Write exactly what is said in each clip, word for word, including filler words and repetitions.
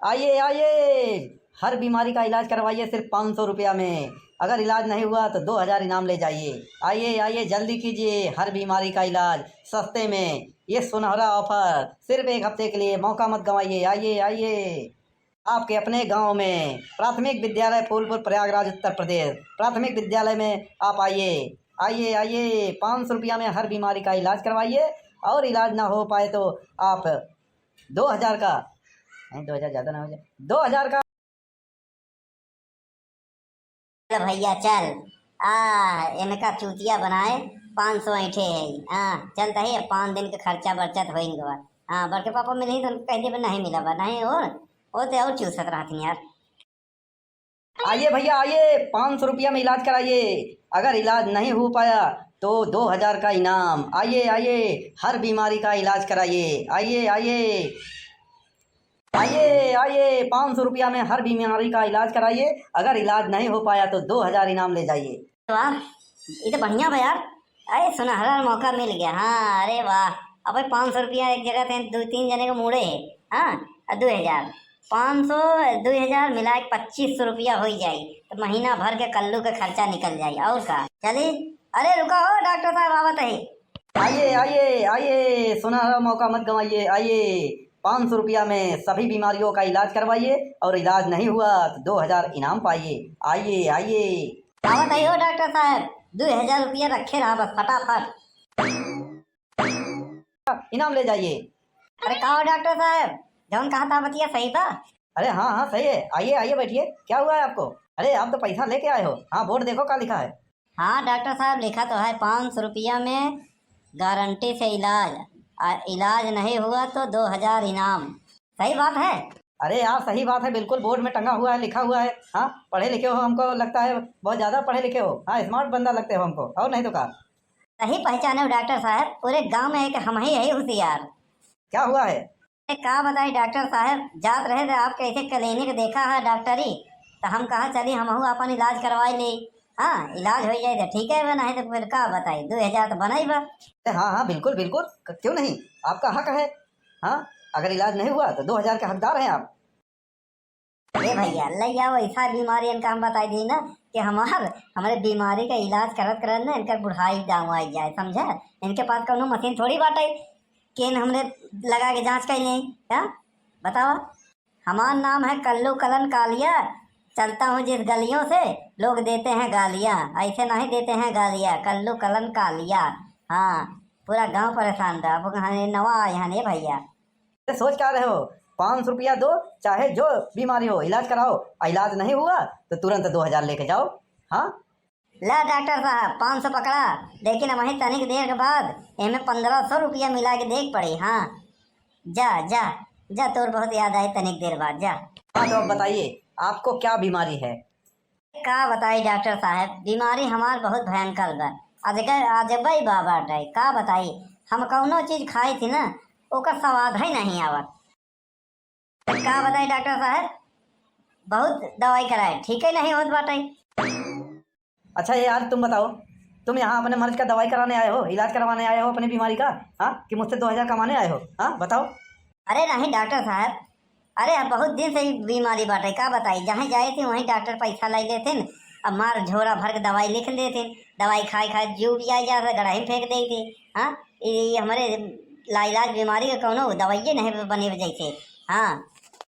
आइए, आइए, हर बीमारी का इलाज करवाइए सिर्फ पाँच सौ रुपया में। अगर इलाज नहीं हुआ तो दो हजार इनाम ले जाइए। आइए, आइए, जल्दी कीजिए, हर बीमारी का इलाज सस्ते में। ये सुनहरा offer सिर्फ एक हफ्ते के लिए, मौका मत गंवाइए। आइए, आइए, आपके अपने गांव में प्राथमिक विद्यालय फूलपुर, प्रयागराज, उत्तर प्रदेश, प्राथमिक विद्यालय में आप आइए, आइए, आइए, पाँच सौ रुपया में हर बीमारी का इलाज करवाइए, और इलाज ना हो पाए तो आप दो हजार का, नहीं, दो हजार ज्यादा ना हो जाए, दो हजार का। चल भैया चल, आ, इनका चूतिया बनाए, पाँच सौ ऐंठे है, आ, चलता है, पाँच दिन के खर्चा बर्चा तो होइंगे बा। हाँ, बड़के पापा मिले तो उनको कह दे, "नहीं मिला बा, नहीं और, वो तो और चूसत रहती यार।" आइए भैया, आइए, पाँच सौ रुपया में इलाज कराइए, अगर इलाज नहीं हो पाया तो दो हजार का इनाम। आइए, आइए, हर बीमारी का इलाज कराइए, आइए, आइए। आइए, आइए, पाँच सौ रुपया में हर बीमारी का इलाज कराइए, अगर इलाज नहीं हो पाया तो दो हजार इनाम ले जाइए। वाह, ये तो बढ़िया बा यार। अरे, सुनहरा मौका मिल गया। हाँ, अरे वाह, अब भाई पाँच सौ रुपया एक जगह से दो तीन जने को मुड़े है। हाँ, और दो हजार, पाँच सौ, दो हजार मिला के पच्चीस सौ रुपया हो ही जाई, तो महीना भर के कल्लू के खर्चा निकल जाई। और का, चली? अरे रुका हो डॉक्टर साहब, आवत है। आइए, आइए, आइए, सुनहरा मौका मत गंवाइए, आइए। पाँच सौ रुपया में सभी बीमारियों का इलाज करवाइए और इलाज नहीं हुआ तो दो हजार इनाम पाइए। आइए, आइए। आवत है हो डॉक्टर साहब, दो हजार रुपया रखे रहा बस फटाफट। इनाम ले जाइए। अरे का हो डॉक्टर साहब, जौन कहा था बतिया सही था? अरे हाँ, हाँ, सही है। आइए, आइए, बैठिए। क्या हुआ है आपको? अरे, आप तो पैसा लेके आए हो। हाँ, बोर्ड देखो, का लिखा है? हाँ डॉक्टर साहब, लिखा तो है पाँच सौ रुपया में गारंटी से इलाज, आ, इलाज नहीं हुआ तो दो हजार इनाम। सही बात है। अरे यार, सही बात है, बिल्कुल बोर्ड में टंगा हुआ है, लिखा हुआ है। हाँ, पढ़े लिखे हो, हमको लगता है बहुत ज्यादा पढ़े लिखे हो। हाँ, स्मार्ट बंदा लगते हो हमको, और नहीं तो का। सही पहचाने हो डॉक्टर साहब, पूरे गांव में एक हम ही यही होशियार। क्या हुआ है? ए, का बताई डॉक्टर साहब, जात रहे थे आपके ऐसे क्लिनिक देखा है डॉक्टरी, तो हम कहा चली हमहू अपन इलाज करवाई ले। हाँ, इलाज हो जाए तो ठीक है बा, नहीं तो फिर का बताई, दो हजार तो बनाई बा। अरे हाँ, हाँ, बिल्कुल, बिल्कुल, क-, क्यों नहीं, आपका हक है। हाँ, अगर इलाज नहीं हुआ तो दो हजार के हकदार हैं आप। ए भैया, लइया वैसा बीमारी इनका हम बताई दी ना कि हमार, हमरे बीमारी का इलाज करत करत ना इनकर बुढ़ाई दाव आई जाए, समझे? इनके पास कौनो मशीन थोड़ी बाटे कि इन हमरे लगा के जांच कर लें। हाँ, बताओ। हमार नाम है कल्लू कलन कालिया, चलता हूँ जिस गलियों से लोग देते हैं गालियाँ, ऐसे नहीं देते हैं गालियाँ, कल्लू कलन कालिया। हाँ, पूरा गांव परेशान था। अब हाँ, नवा आए हैं, ए भैया। अरे सोच क्या रहे हो? पाँच सौ रुपया दो, चाहे जो बीमारी हो, इलाज कराओ। आ, इलाज नहीं हुआ तो तुरंत दो हजार लेके जाओ। हाँ, ला डॉक्टर साहब, पाँच सौ पकड़ा, लेकिन वहीं तनिक देर के बाद एमे पन्द्रह सौ रुपया मिला के देख पड़ी। हाँ, जा, जा, जा, तोर बहुत याद आई तनिक देर बाद, जा। हाँ, तो अब बताइए, आपको क्या बीमारी है? का बताई डॉक्टर साहब, बीमारी हमार बहुत भयंकर बा। अजगर, अजबई बा बाटे, का बताई, हम कौनो चीज खाई थी ना, ओकर स्वाद ही नहीं आवत। का बताई डॉक्टर साहब, बहुत दवाई कराए, ठीक ही नहीं होत बाटे। अच्छा, ये यार, तुम बताओ, तुम यहाँ अपने मर्ज का दवाई कराने आए हो, इलाज करवाने आए हो अपनी बीमारी का, हाँ, कि मुझसे दो हजार कमाने आए हो? हाँ, बताओ। अरे नहीं डॉक्टर साहब, अरे अब बहुत दिन से ही बीमारी बाटे, का बताई, जहाँ जाए थे वहीं डॉक्टर पैसा ले लेथिन, अब मार झोरा भर के दवाई लिख लेथिन, दवाई खाए खाए जीव भी आ जाता, गड़ाही में फेंक देते। हाँ, ये हमारे लाइलाज बीमारी का कौनो दवाइये नहीं बने जैसे। हाँ।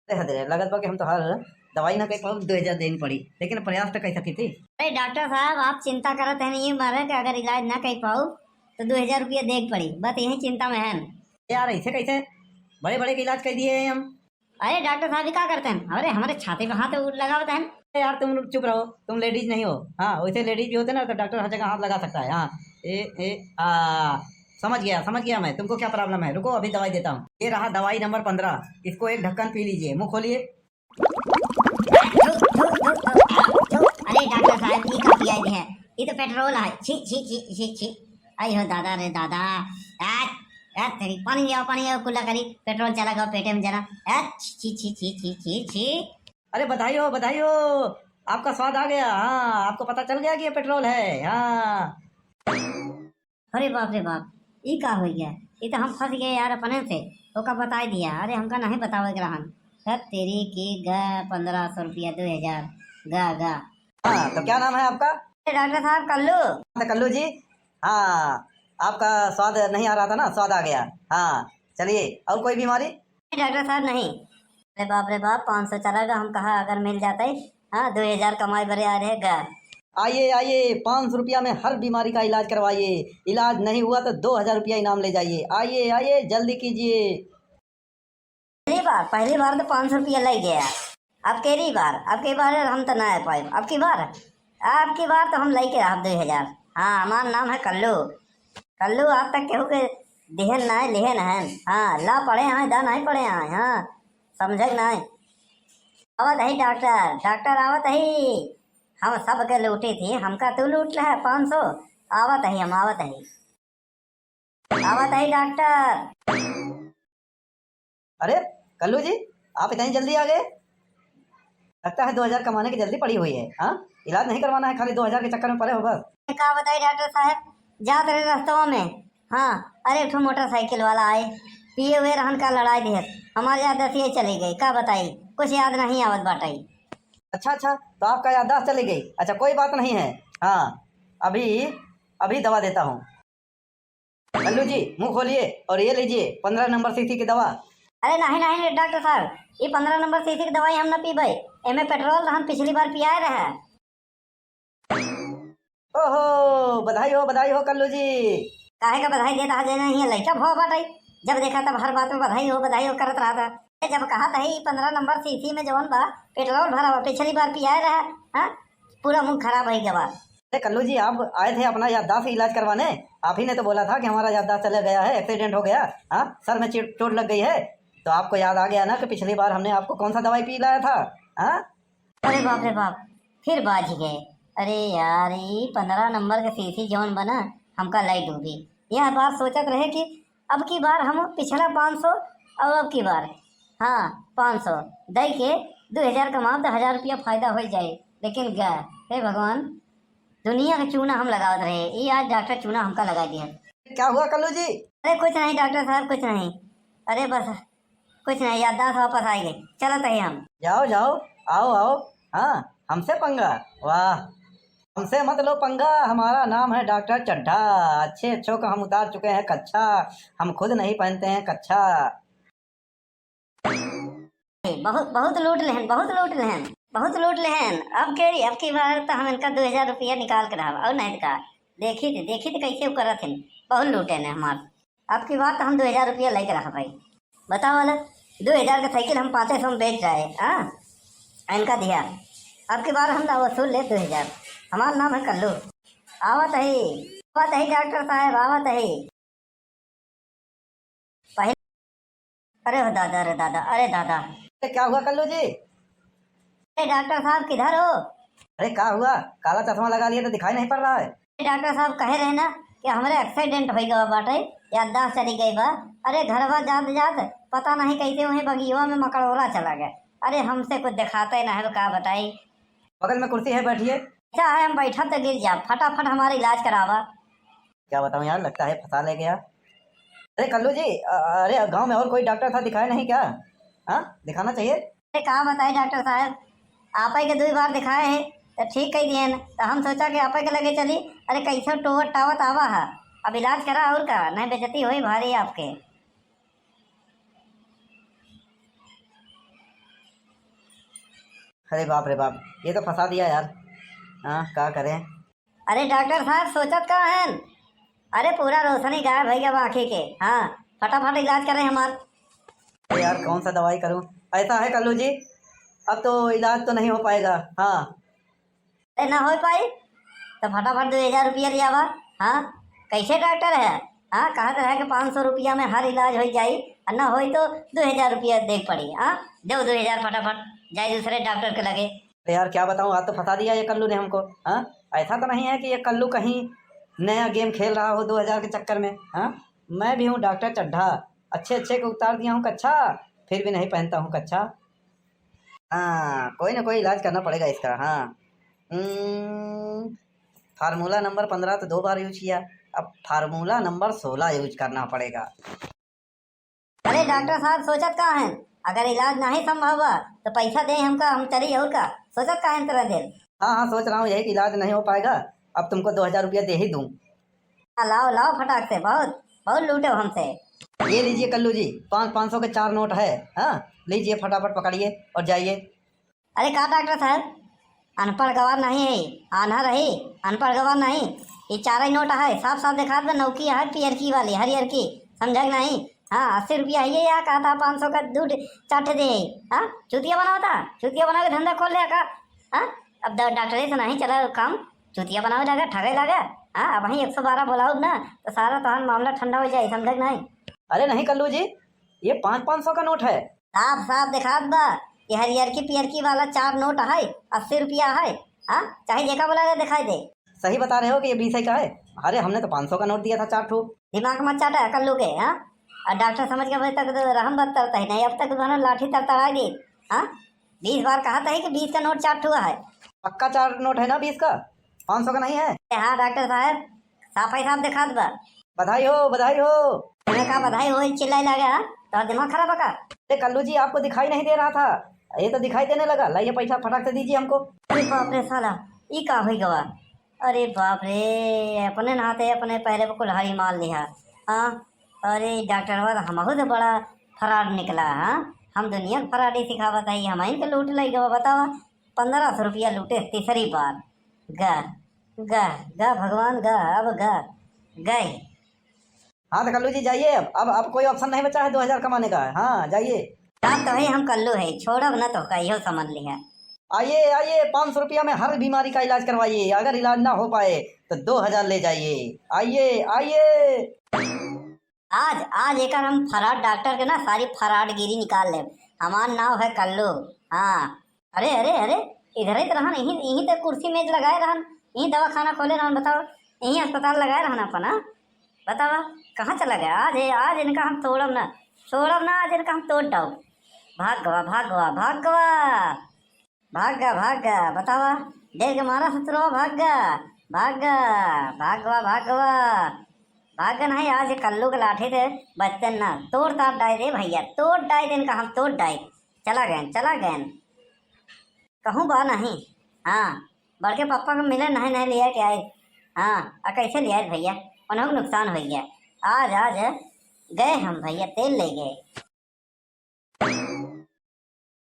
अरे हद रे, लगत बा कि हम तो हर दवाई ना कई पाउब, दो हजार देन पड़ी, लेकिन प्रयास तो कई सकी थी। अरे डॉक्टर साहब, आप चिंता करत हैं ये मारे कि अगर इलाज ना कई पाउब तो दो हजार रुपया देन पड़ी, बस यही चिंता में है। यार ऐसे कैसे? बड़े बड़े के इलाज कर दिए हैं हम। अरे डॉक्टर साहब, ये का करते हैं? अरे हमारे छाती पे हाथ लगावत हैं। अरे यार तुम लोग चुप रहो, तुम लेडीज नहीं हो। हाँ, वैसे लेडीज भी होते ना तो डॉक्टर हर जगह हाथ लगा सकता है। हाँ, ए, ए, आ, समझ गया, समझ गया मैं, तुमको क्या प्रॉब्लम है। रुको, अभी दवाई देता हूँ। ये रहा दवाई नंबर पन्द्रह, इसको एक ढक्कन पी लीजिए। मुंह खोलिए। अरे डॉक्टर साहब, ये का पियाई है? ये तो पेट्रोल है। छी, छी, छी, छी, छी। आई हो दादा रे दादा। आ, आ, तेरी पानी ले आओ, पानी ले आओ, कुल्ला करी, पेट्रोल चला गया पेटे में जरा। आ, छी, छी, छी। अरे बधाई हो, बधाई हो, आपका स्वाद आ गया। हाँ, आपको पता चल गया कि ये पेट्रोल है। हाँ। अरे बाप रे बाप, ई का हो गया? ई तो हम फंस गए यार अपने से। ओका बताई दिया, अरे हमका नहीं बतावे के रहन। हट तेरी की गा, पन्द्रह सौ रुपया, दो हजार, गा, गा। हाँ, तो क्या नाम है आपका? अरे डॉक्टर साहब, कल्लू। हाँ, तो कल्लू जी, हाँ, आपका स्वाद नहीं आ रहा था ना, स्वाद आ गया। हाँ, चलिए, और कोई बीमारी? नहीं डॉक्टर साहब, नहीं। अरे बाप रे बाप, पाँच सौ चला गा, हम कहा अगर मिल जाता ही। हाँ, दो हजार कमाई बरे आ रहे गा। आइए, आइए, पाँच सौ रुपया में हर बीमारी का इलाज करवाइए। इलाज नहीं हुआ तो दो हजार रुपया इनाम ले जाइए। आइए, आइए, जल्दी कीजिए। पहली बार, पहली बार तो पाँच सौ रुपया ले गया। अब केरी बार, अब के बार हम तो ना आ पाए। अब की बार, अब की बार तो हम लेके रहब दो हजार। हाँ, हमार नाम है कल्लू। कल्लू आज तक केहू के दिहन नाय, लिहन हन। हाँ, ला पड़े आए, दा नहीं पड़े आए। हाँ, समझे के नाय। आवत ही डॉक्टर, डॉक्टर आवत ही। हम सबके लूटी थी, हमका तू लूट ले है पाँच सौ। आवत ही, हम आवत ही। आवत ही डॉक्टर। अरे कल्लू जी, आप इतनी जल्दी आ गए? लगता है दो हजार कमाने की जल्दी पड़ी हुई है। हाँ, इलाज नहीं करवाना है, खाली दो हजार के चक्कर में पड़े हो बस। का बताई डॉक्टर साहब, जात रहे रस्तवा में, हाँ, अरे एक ठो मोटरसाइकिल वाला आए, पिए हुए रहन का लड़ाई दिहत, हमार याददाश्त यही चली गई। का बताई, कुछ याद नहीं आवत बाटई। अच्छा अच्छा, तो आपका याददाश्त चली गई। अच्छा, कोई बात नहीं है। हाँ, अभी अभी दवा देता हूँ। कल्लू जी, मुंह खोलिए और ये लीजिए पन्द्रह नंबर शीशी की दवा। अरे नहीं नहीं डॉक्टर साहब, ये पन्द्रह नंबर शीशी की दवाई हम ना पीबे। एमे पेट्रोल रहन, पिछली बार पियाए रहे। ओहो, बधाई हो, बधाई हो कल्लू जी। काहे का बधाई देता है, जे नहीं है लइका भवा बाटे, जब देखा तब हर बात में बधाई हो, बधाई हो करत रहता। ए, जब कहा था ही पन्द्रह नंबर शीशी में जवन बा पेट्रोल भरा हुआ, पिछली बार पियाए रहा, हाँ? पूरा मुंह खराब हो गया बा। अरे कल्लू जी, आप आए थे अपना याददाश्त इलाज करवाने, आप ही ने तो बोला था कि हमारा याददाश्त चला गया है, एक्सीडेंट हो गया, हाँ, सर में चोट चोट लग गई है, तो आपको याद आ गया ना कि पिछली बार हमने आपको कौन सा दवाई पिलाया था, हाँ? अरे बाप रे बाप, फिर बाझ गए। अरे यार, ई पन्द्रह नंबर के शीशी जौन बना, हमका लाई डूबी। यह बार सोचत रहे कि अब की बार हम पिछला पाँच सौ और अब की बार, हाँ, पाँच सौ दई के दो हजार कमाब तो हजार रुपया फायदा हो जाए। लेकिन गा, हे भगवान, दुनिया के चूना हम लगावत रहे, ई आज डॉक्टर चूना हमका लगा दिया। क्या हुआ कल्लू जी? अरे कुछ नहीं डॉक्टर साहब, कुछ नहीं। अरे बस कुछ नहीं, याददाश्त वापस आ गई। चलत ही हम। जाओ जाओ, आओ आओ। हाँ, हमसे पंगा? वाह, हमसे मत लो पंगा, हमारा नाम है डॉक्टर चड्ढा। अच्छे अच्छों का हम उतार चुके हैं कच्छा, हम खुद नहीं पहनते हैं कच्छा। बहुत बहुत लूट लेहन, बहुत लूट लेहन, बहुत लूट लेहन। अब केरी, अब की बार तो हम इनका दो हजार रुपया निकाल के रहब और नहीं तो का। देखी थे, देखी थे कैसे उ करत हन, बहुत लूटे ने हमार। अब की बार तो हम दो हजार रुपया लेके रह भाई। बताओ वाला, दो हजार के साइकिल हम पाँचे सौ में बेच जाए, हाँ, इनका दिया। अब की बार हम ना वसूल ले दो हजार। हमार नाम है कल्लू। आवत ही, आवत ही डॉक्टर साहब, आवत ही। पहले, अरे हो दादा, अरे दादा, अरे दादा। अरे क्या हुआ कल्लू जी? अरे डॉक्टर साहब किधर हो? अरे का हुआ, काला चश्मा लगा लिए तो दिखाई नहीं पड़ रहा है। अरे डॉक्टर साहब कहे रहे ना कि हमरे एक्सीडेंट हो गवा बाटे, याददाश्त चली गई बा। अरे घरवा जात जात पता नहीं कैसे वहीं बगियवा में मकड़ोला चला गया। अरे हमसे कुछ दिखाते ना है, का बताई। बगल में कुर्सी है, बैठिए। अच्छा है, हम बैठब तो गिर जाब, फटाफट हमारा इलाज करावा। क्या बताऊं यार, लगता है फंसा ले गया। अरे कल्लू जी, अ-, अरे गांव में और कोई डॉक्टर था, दिखाया नहीं क्या? हाँ, दिखाना चाहिए। अरे का बताए डॉक्टर साहब, आपे के दुई बार दिखाए हैं तो ठीक कह दिए हैं, तो हम सोचा कि आपे के लगे चली। अरे कैसे टोवत टावत आवा है, अब इलाज करा और का, नहीं बेइज्जती होई भारी आपके। अरे बाप रे बाप, ये तो फंसा दिया यार। हाँ, का करें? अरे डॉक्टर साहब, सोचत का हन? अरे पूरा रोशनी गायब भई गवा आँखी के। हाँ, फटाफट इलाज करें हमार। अरे यार, कौन सा दवाई करूँ? ऐसा है कल्लू जी, अब तो इलाज तो नहीं हो पाएगा। हाँ। अरे ना हो पाई तो फटाफट दो हजार रुपया लियावा। हाँ, कैसे डॉक्टर है? हाँ, कहत रहे कि पाँच सौ रुपया में हर इलाज हो जाई, और ना होई तो दो हजार रुपया देख पड़ी। हाँ, दो दो हजार फटाफट, जाए दूसरे डॉक्टर के लगे। अरे यार, क्या बताऊँ, आज तो फंसा दिया ये कल्लू ने हमको। हाँ, ऐसा तो नहीं है कि ये कल्लू कहीं नया गेम खेल रहा हो दो हजार के चक्कर में। हाँ, मैं भी हूँ डॉक्टर चड्ढा, अच्छे अच्छे को उतार दिया हूँ कच्छा, फिर भी नहीं पहनता हूँ कच्छा। हाँ, कोई ना कोई इलाज करना पड़ेगा इसका। हाँ, हम्म, फार्मूला नंबर पन्द्रह तो दो बार यूज किया, अब फार्मूला नंबर सोलह यूज करना पड़ेगा। अरे डॉक्टर साहब, सोचत का हैं? अगर इलाज नहीं संभव बा, तो पैसा दे हमका, हम चली और का? सोचत काहे तरह देर? हाँ, हाँ, सोच रहा हूँ यही कि इलाज नहीं हो पाएगा, अब तुमको दो हजार रुपया दे ही दूँ। हाँ, लाओ, लाओ फटाक से, बहुत, बहुत लूटे हो हमसे। ये लीजिए कल्लू जी, पाँच, पाँच सौ के चार नोट है। हाँ, लीजिए फटाफट पकड़िए और जाइए। अरे का डॉक्टर साहब, अनपढ़ गवार नहीं है, आन्हर है, अनपढ़ गवार नहीं। ये चार ही नोट है, साफ साफ दिखात बा, नौकी है, पियरकी वाली, हरियरकी, समझा कि नहीं? हाँ, अस्सी रुपया है ये, या कहता पाँच सौ का दू चार ठे दे। हाँ, चूतिया बनावता, चूतिया बना के धंधा खोल ले का? हाँ, अब ड-, डॉक्टरी से नहीं चला काम, चूतिया बनावे लगा, ठगे लगा। हाँ, अब वहीं एक सौ बारह बुलाओ ना, तो सारा तोहार मामला ठंडा हो जाए, समझा कि नहीं? अरे नहीं कल्लू जी, ये पाँच, पाँच सौ का नोट है। साफ साफ दिखात बा कि हरियरकी पियरकी वाला चार नोट है, अस्सी रुपया है। हाँ, चाहे जेका बुला ले, दिखाई दे। सही बता रहे हो कि ये बीस ही का है? अरे, हमने तो पाँच सौ का नोट दिया था, चार ठो। दिमाग मत चाटा कल्लू के, हाँ? और डॉक्टर समझ के अभी तक तो रहम बदतर ही नहीं, अब तक तो लाठी तरतरा गई। हाँ, बीस बार कहा था कि बीस का नोट चार ठो है। पक्का चार नोट है ना बीस का, पाँच सौ का नहीं है? हाँ डॉक्टर साहब, साफ ही साफ दिखात बा। बधाई हो, बधाई हो। तुम्हें का बधाई हो, चिल्लाए लगे, हाँ? तो दिमाग खराब है का? अरे कल्लू जी, आपको दिखाई नहीं दे रहा था, ये तो दिखाई देने लगा। लाइए पैसा फटाक से दीजिए हमको। अरे बाप रे साला, ई का हो गवा? अरे बाप रे, अपने नाते अपने पैरे पे कुल्हाड़ी मार लिया। हाँ, अरे डॉक्टरवा तो हमहू से बड़ा फराड निकला। हाँ, हम दुनिया के फराडी सिखावत है, हम इनके लूट ले गवा। बतावा, पन्द्रह सौ रुपया लूटे तीसरी बार। गह, गह, गह भगवान, गह, अब गह, गए। हाँ तो कल्लू जी जाइए, अब, अब, अब कोई ऑप्शन नहीं बचा है दो हजार कमाने का। हाँ, जाइए। बात तो है, हम कल्लू है, छोड़ब ना तो का, इहो समझ लिया। आइए, आइए, पाँच सौ रुपया में हर बीमारी का इलाज करवाइए, अगर इलाज ना हो पाए तो दो हजार ले जाइए। आइए, आइए। आज, आज एकर हम फराड डॉक्टर के ना सारी फराडगिरी निकाल लेब। हमार नाव है कल्लू। हाँ। अरे, अरे, अरे, इधर ही तो रहन, यहीं, यहीं तो कुर्सी मेज लगाए रहन, यहीं दवाखाना खोले रहन, बतावा, यहीं अस्पताल लगाए रहन अपन, हाँ? बतावा, कहाँ चला गया? आज, आज इनका हम तोड़ब ना, छोड़ब ना, आज इनका हम तोड़ डाउब। भाग गवा, भाग गवा, भाग गवा। भाग गा, भाग गा, बतावा, डेर के मारा ससुरवा, भाग गा, भाग गा, भाग गवा, भाग गवा। भाग गा नहीं, आज ये कल्लू के लाठी से बचते ना, तोड़ ताड़ डाई दे भैया, तोड़ डाई दे इनका हम, तोड़ डाई। चला गए, चला गए, कहूँ बा नहीं। हाँ, बड़के पापा को मिले नहीं, नहीं लिया के आए। हाँ, आ कैसे लिया भैया, उन्हों को नुकसान हो गया। आज, आज गए हम भैया, तेल ले गए।